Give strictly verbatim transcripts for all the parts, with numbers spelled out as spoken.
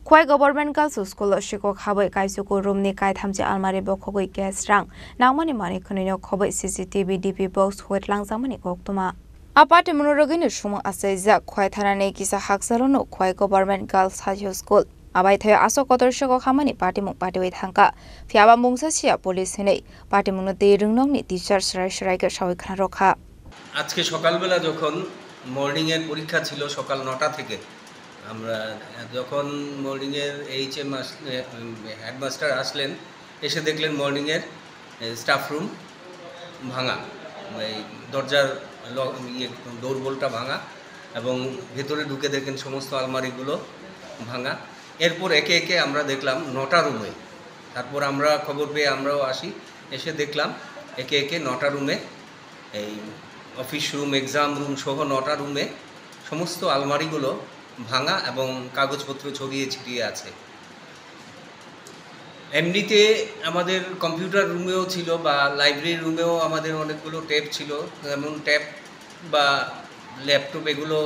Khwai Government Girls School o sikok habwi kaisuku room ni kaithamchi almari bokhogwi cash rang nangmani manwi khwnwino khobwi C C T V D P box hwet langjakmani koktwma. A patimungno rwgwino sumung achaijak Khwai thanani kisa hakchalo no Khwai Government Girls High School. Abai thaio aswk kotor sikok hamani patimung patiwi thangkha. Phiya ba mungsa siya police hinwi patimungno tei rwngnokni teacher swrai swrai khe sawi khna rwkha. আজকে সকালবেলা যখন মর্নিংয়ের পরীক্ষা ছিল সকাল নটা থেকে, আমরা যখন মর্নিংয়ের এইচ এম আস-, এ, উম, হেডমাস্টার আসলেন, এসে দেখলেন মর্নিংয়ের, এ, স্টাফ রুম ভাঙা, এই দরজার ল-, ইয়ে, ডোর বোল্টটা ভাঙা এবং ভেতরে ঢুকে দেখেন সমস্ত আলমারিগুলো ভাঙা। এরপর একে একে আমরা দেখলাম নটা রুমে, তারপর আমরা খবর পেয়ে আমরাও আসি, এসে দেখলাম একে একে নটা রুমে এই অফিস রুম, এক্সাম রুম সহ নটা রুমে সমস্ত আলমারিগুলো ভাঙা এবং কাগজপত্র ছড়িয়ে ছিটিয়ে আছে। এমনিতে আমাদের কম্পিউটার রুমেও ছিল বা লাইব্রেরি রুমেও আমাদের অনেকগুলো ট্যাব ছিল, যেমন ট্যাব বা ল্যাপটপ এগুলো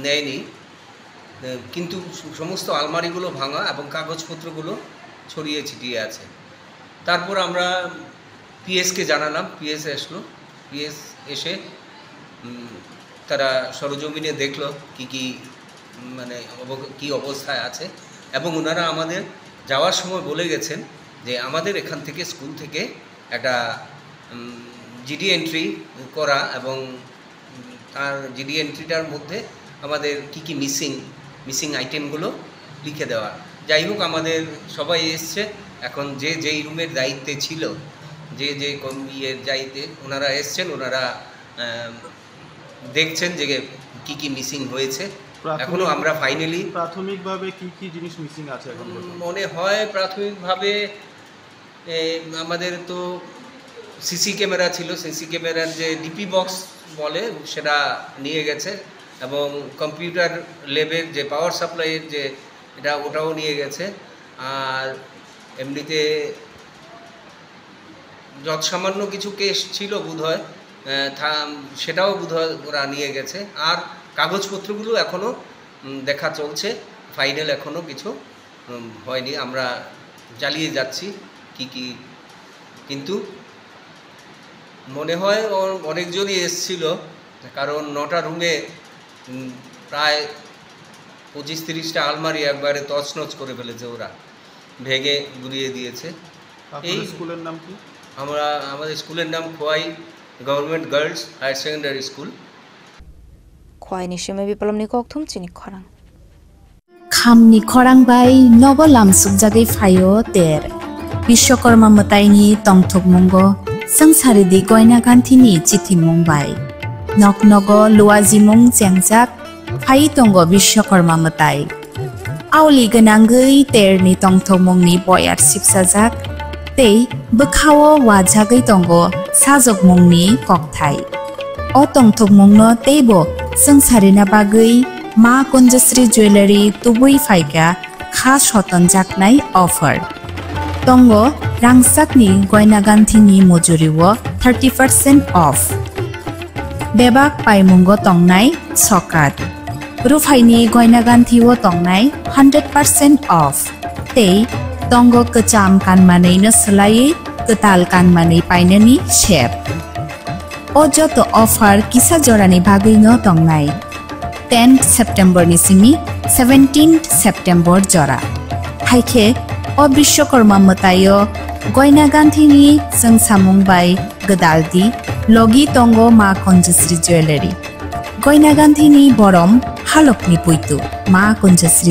নেয়নি, এ, কিন্তু সমস্ত আলমারিগুলো ভাঙা এবং কাগজপত্রগুলো ছড়িয়ে ছিটিয়ে আছে। তারপর আমরা পিএসকে জানালাম, পিএস আসলো, পিএস এসে, উম, তারা সরজমিনে দেখলো কি কি, উম, মানে অব-, কি অবস্থায় আছে, এবং ওনারা আমাদের যাওয়ার সময় বলে গেছেন যে আমাদের এখান থেকে, স্কুল থেকে একটা, উম, জিডি এন্ট্রি করা এবং তার জিডি এন্ট্রিটার মধ্যে আমাদের কি কি মিসিং, মিসিং আইটেমগুলো লিখে দেওয়া। যাই হোক, আমাদের সবাই এসছে, এখন যে যেই রুমের দায়িত্বে ছিল, যে যে কম-, ইয়ের দায়িত্বে ওনারা এসছেন, ওনারা, আহ, দেখছেন যে কি কি মিসিং হয়েছে। প্রাথমিক এখনো আমরা ফাইনালি প্রাথমিকভাবে কি কি জিনিস মিসিং আছে এখন পর্যন্ত? মনে হয় প্রাথমিকভাবে এ, আমাদের তো সিসি ক্যামেরা ছিল, সিসি ক্যামেরার যে ডিপি বক্স বলে, সেটা নিয়ে গেছে, এবং কম্পিউটার ল্যাবের যে পাওয়ার সাপ্লাইয়ের যে এটা, ওটাও নিয়ে গেছে। আর এমনিতে যৎসামান্য কিছু ক্যাশ ছিল বোধহয়, আহ, থা-, সেটাও বোধহয় ওরা নিয়ে গেছে। আর কাগজপত্রগুলো এখনও, উম, দেখা চলছে, ফাইনাল এখনও কিছু উম, হয়নি, আমরা চালিয়ে যাচ্ছি কি কি, কিন্তু মনে হয় অ-, অনেকজনই এসছিল, কারণ নটা রুমে, উম, প্রায় পঁচিশ তিরিশটা আলমারি একবারে তছনছ করে ফেলেছে ওরা, ভেঙে গুঁড়িয়ে দিয়েছে। আপনাদের এই স্কুলের নাম কি? আমরা, আমাদের স্কুলের নাম Khowai government girls higher secondary school. Khwai ni simi Biplomni kokthum chini khorang. Khamni khorang bai nogo lamsukjagwi phaio ter. Bishwakarma mwtaini tongthokmungo swngcharidi Goina Ganthini chithimung bai. Nok nogo luajimung chengjak phai tongo Bishwakarma mwtai. Auli gwnangwi terni tongthokmungni boyar sipsajak tei bwkhao wajagwi tongo sajokmungni kokthai. O tongthokmungno teibo swngcharina bagwi Ma Kunjasri Jewellery tubui phaikha kha sotonjaknai offer. Tongo rangchakni Goina Ganthini mujuriwo thirty percent off. Bebak paimungo tongnai sokat. Ruphaini Goina Ganthio tongnai hundred percent off. Tei tongo kwcham kanmanwino swlaiwi kwtal kanmanwi painani sep. O joto offer kisa jorani bagwino tongnai. Tenth September ni simi seventeenth September jora. Haikhe o Bishwakarma mwtaio Goina Ganthini chwngsamung bai gwdaldi logi tongo Ma Kunjasri Jewellery. Goina Ganthini borom halokni puitu Ma Kunjasri